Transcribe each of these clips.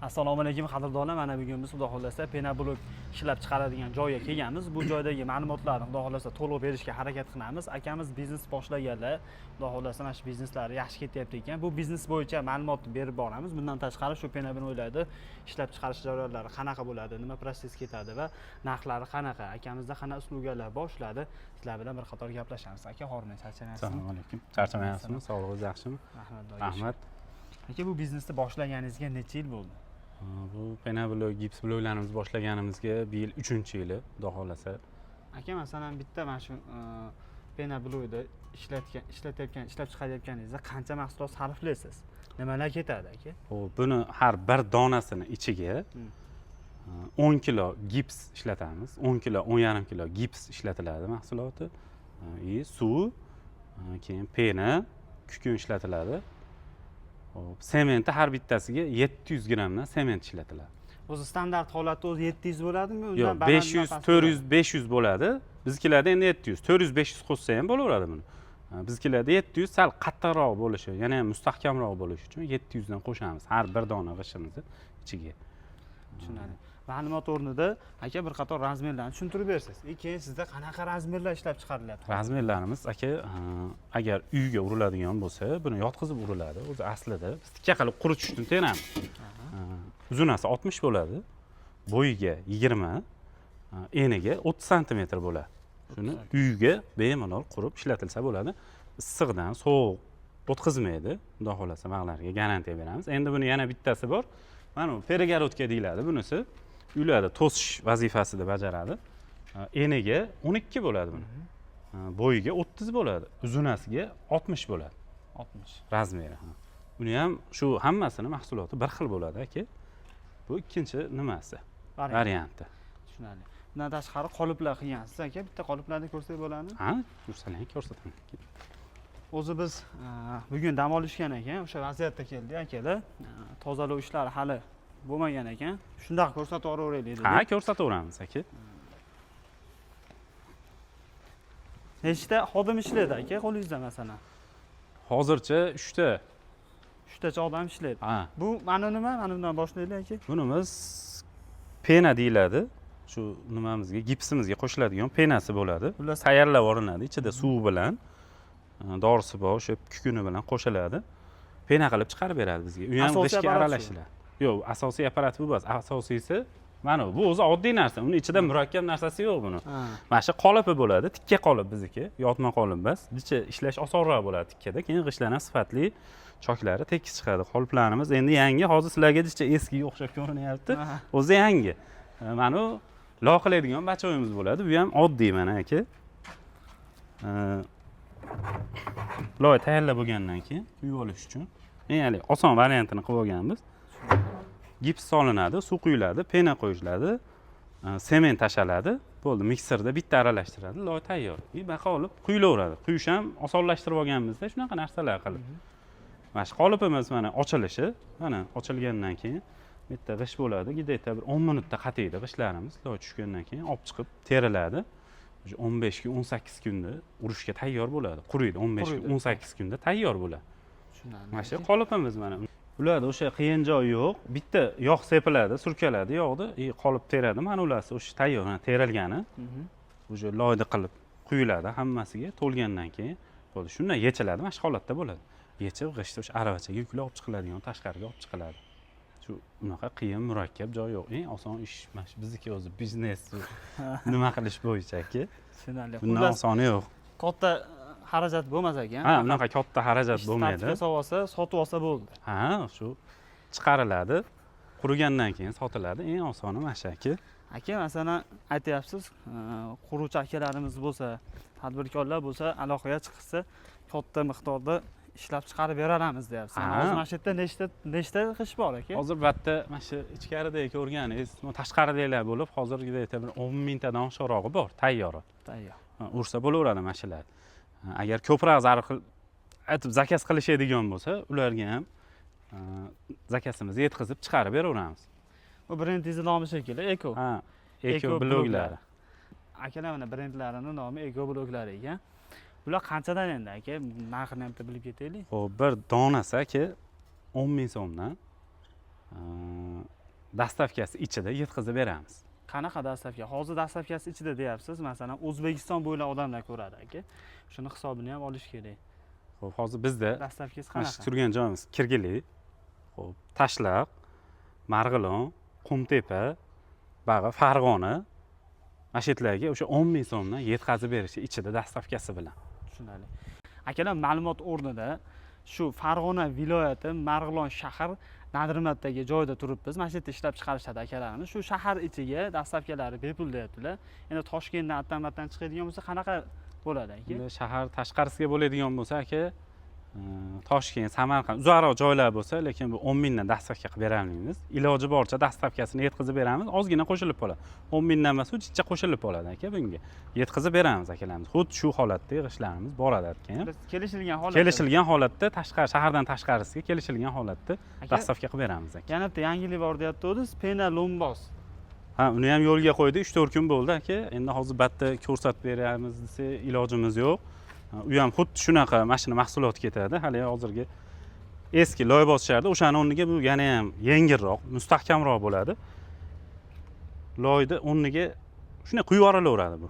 Assalomu alaykum, qadrdonlar. Mana bugun biz, xudo xohlasa, penoblok ishlab chiqaradigan joyga kelganmiz. Bu joydagi ma'lumotlarni, xudo xohlasa, to'liq berishga harakat qilamiz. Akamiz biznes boshlaganlar, xudo xohlasa, mana shu bizneslari yaxshi ketyapti ekan. Bu biznes bo'yicha ma'lumot berib boramiz. Bundan tashqari, shu penobloklarni ishlab chiqarish jarayonlari qanaqa bo'ladi, nima protsess ketadi va narxlari qanaqa, akamizda qanaqa услуга lar bor, shularni sizlar bilan bir qator gaplashamiz. Aka, hormang, charchamayapsizmi? Assalomu alaykum. Charchamayapsizmi? Sog'lig'ingiz yaxshimi? Rahmat, Xudoga shukr. Rahmat. Aka, bu biznesni boshlaganingizga necha yil bo'ldi? Bu penoblok, gips bloklarimizni boshlaganimizga bu yil 3-yili, xudo xohlasa. Aka, masalan, bitta mana shu penoblokni ishlatgan ishlatayotgan ishlab chiqarayotganingizda qancha mahsulot sarflaysiz, nimalar ketadi, aka? Xo'p, buni har bir donasini ichiga 10 kilo gips ishlatamiz. 10 kilo, 10,5 kilo gips ishlatiladi mahsuloti. И suv, keyin пена, kukun ishlatiladi. Xo'p, sementi har bittasiga 700 grammdan sement ishlatiladi. O'zi standart holatda o'zi 700 bo'ladimi, undan Yo'q, balanddan 500, past 400, 500 bo'ladi. Biznikilarda endi 700, 400, 500 qo'shsa ham bo'laveradi buni. Ha, biznikilarda 700 sal qattiqroq bo'lishi, yana ham mustahkamroq bo'lishi uchun 700 dan qo'shamiz har bir dona g'ishtimizni ichiga. Tushunarli. Ma'lumot o'rnida, aka, bir qator размер larni tushuntirib bersangiz и keyin sizda qanaqa размер lar ishlab chiqarilyapti? Размер larimiz, aka, agar uyga uriladigan bo'lsa, buni yotqizib uriladi. O'zi aslida biz tikka qilib quritish uchun teramiz. Uzunasi 60 bo'ladi, bo'yiga 20, eniga 30 santimetr bo'ladi. Shuni uyga bemalol qurib ishlatilsa bo'ladi. Issiqdan sovuq o'tkazmaydi. Xudo xohlasa, bag'larga garantiya beramiz. Endi buni yana bittasi bor. Mana bu перегородка deyiladi bunisi. Uylarda to'sish vazifasida bajaradi. Eniga 12 bo'ladi buni. Bo'yiga 30 bo'ladi, uzunasiga 60 bo'ladi. 60. Размер i. Ha. Uni ham shu hammasini mahsuloti bir xil bo'ladi, aka. Bu ikkinchi nimasi? Variant. Varianti. Tushunarli. Bundan tashqari qoliplar qilgansiz, aka. Bitta qoliplarni ko'rsak bo'ladimi? Ha, ko'rsalang, ko'rsataman. O'zi biz bugun dam olishgan ekan, o'sha vaziyatda keldik, akalar. Tozalov ishlari hali bo'lmagan ekan, shundoq ko'rsatib yuboraveraylik dedik. Ha, ko'rsataveramiz, aka. Nechta xodim ishlaydi, aka, qo'lingizda, masalan? Hozircha uchta. Uchtacha odam ishlaydi. Ha. Bu mana nima? Mana bundan boshlaylik, aka. Bunimiz пена deyiladi. Shu nimamizga, gipsimizga qo'shiladigan пена si bo'ladi. Xullas, tayyorlab olinadi, ichida suv bilan, dorisi bor, o'sha kukuni bilan qo'shiladi. Пена qilib chiqarib beradi bizga. U ham Asosiy g'ishtga apparat shu. aralashiladi. Yo'q, asosiy apparat bu emas. Asosiysi mana bu o'zi oddiy narsa. Uni ichida murakkab narsasi yo'q buni. Mana shu qolipi bo'ladi, tikka qolip bizniki, yotma qolip emas. Ichi ishlash osonroq bo'ladi tikkada. Keyin g'ishtlar ham sifatli, choklari tekis chiqadi. Qoliplarimiz endi yangi, hozir sizlarga jicha eskiga o'xshab ko'rinyapti. O'zi yangi. Mana bu loqiladigan бачок imiz bo'ladi. Bu ham oddiy mana, aka. Loy tayyorlab bo'lgandan keyin quyib olish uchun eng haligi oson variantini qilib olganmiz. Gips solinadi, suv quyiladi, пена qo'yiladi, sement tashaladi. Bo'ldi, mikserda bitta aralashtiradi, loy tayyor. И baqa olib quyilaveradi. Quyish ham osonlashtirib olganmizda shunaqa narsalar qilib. Mana shu qolipimiz mana ochilishi, mana ochilgandan keyin bitta g'isht bo'ladi. Где-то bir 10 minutda qatiydi g'ishtlarimiz. Loy tushgandan keyin olib chiqib teriladi. O'sha 15 kun, 18 kunda urishga tayyor bo'ladi. Quriydi 15 kun, Quriydi. 18 kunda tayyor bo'ladi. Tushunarli. Mana shu qolipimiz mana. Ularda o'sha qiyin joyi yo'q. Bitta yog' sepiladi, surkaladi yog'ni, и qolip teradi. Mana ularsi o'sha tayyor, mana terilgani. O'sha loyni qilib quyiladi hammasiga to'lgandan keyin bo'ldi. Shundan yechiladi, mana shu holatda bo'ladi. Yechib g'ishtni o'sha aravachaga yuklab olib chiqiladigan, tashqariga olib chiqiladi. Shu unaqa qiyin, murakkab joyi yo'q. Eng oson ish mana shu bizniki o'zi biznes nima qilish bo'yicha, aka. Tushunarli. Bundan Xullas, osoni yo'q. katta xarajat bo'lmas ekan. Ha, unaqa katta xarajat Ishni bo'lmaydi. tartibga solib olsa, sotib olsa bo'ldi. Ha, shu chiqariladi, qurigandan keyin sotiladi. Eng osoni mana shu, aka. Aka, masalan, aytyapsiz, quruvchi akalarimiz bo'lsa, tadbirkorlar bo'lsa, aloqaga chiqishsa, katta miqdorda ishlab chiqarib beramiz deyapsiz. Ha. Hozir mana shu yerda nechta g'isht bor, aka? Hozir bu yerda mana shu ichkaridagi ko'rganingiz, tashqaridagilar bo'lib, hozir где-то bir 10 mingtadan oshiqrog'i bor, tayyori. Tayyor. Ha, ursa bo'laveradi mana shular. Ha, agar ko'proq zarur qilib aytib заказ qilishadigan bo'lsa, ularga ham заказ imizni yetkazib chiqarib beraveramiz. Bu brendingizni nomi shekilli, Eko. Ha, Eko Eko bloklari. Akalar, mana brendlarini nomi Eko bloklari ekan. Bular qanchadan endi, aka? Narxini ham bitta bilib ketaylik. Xo'p, bir donasi, aka, 10 ming so'mdan. Доставка si ichida yetkazib beramiz. Qanaqa доставка? Hozir доставка si ichida deyapsiz, masalan, O'zbekiston bo'ylab odamlar ko'radi, aka, shuni hisobini ham olish kerak. Ho'p, hozir bizda Доставка si mana shu qanaqa? turgan joyimiz Kirgili, ho'p, Tashlaq, Marg'ilon, Qumtepa, bag'i Farg'ona, mana shu yerlarga o'sha 10 000 so'mdan yetkazib berishi ichida, доставка si bilan. Tushunarli, akalar. Ma'lumot o'rnida, shu Farg'ona viloyati, Marg'ilon shahar, Nadirmatdagi joyda turibmiz. Mana shu yerda ishlab chiqarishadi akalarimiz. Shu shahar ichiga доставка lari bepul deyaptilar. Endi Toshkentdan, attan chiqadigan bo'lsa, qanaqa bo'ladi, aka? Endi shahar tashqarisiga bo'ladigan bo'lsa, aka, Toshkent, Samarqand, uzoqroq joylar bo'lsa, lekin bu 10 000dan доставка qilib berolmaymiz. Iloji boricha доставка sini yetkazib beramiz, ozgina qo'shilib qoladi. 10 000dan emas, u jicha qo'shilib qoladi, aka. Bunga yetkazib beramiz, akalarimiz. Xuddi shu holatda g'ishtlarimiz boradi, aka. Biz kelishilgan holatda. Kelishilgan holatda, tashqari, shahardan tashqarisiga kelishilgan holatda Aka, доставка qilib beramiz, aka. yana bitta yangilik bor deyaptidingiz, pena lo'mboz. Ha, uni ham yo'lga qo'ydik, 3-4 kun bo'ldi, aka. Endi hozir batta ko'rsatib beramiz desa, ilojimiz yo'q. Ha, u ham xuddi shunaqa mashina mahsulot ketadi. Hali hozirgi eski loy bosishardi, o'shani o'rniga bu yana ham yengilroq, mustahkamroq bo'ladi. Loyni o'rniga shunday quyib yuborilaveradi. Bu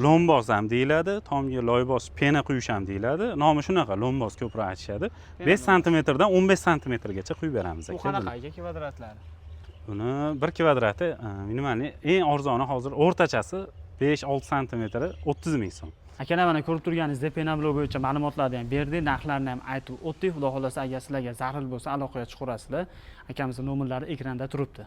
lo'mboz ham deyiladi, tomga loy bosib pena quyish ham deyiladi. Nomi shunaqa, lo'mboz ko'proq aytishadi. 5 santimetrdan 15 santimetrgacha quyib beramiz, Bu aka. qanaqa, aka, kvadratlari? Buni bir kvadrati минимальный, eng arzoni hozir o'rtachasi 5-6 santimetri 30 000 so'm. Akalar, mana ko'rib turganingizdek, penoblok bo'yicha ma'lumotlarni ham berdik, narxlarni ham aytib o'tdik. Xudo xohlasa, agar sizlarga zarur bo'lsa, aloqaga chiqaverasizlar. Akamizni nomerlari ekranda turibdi.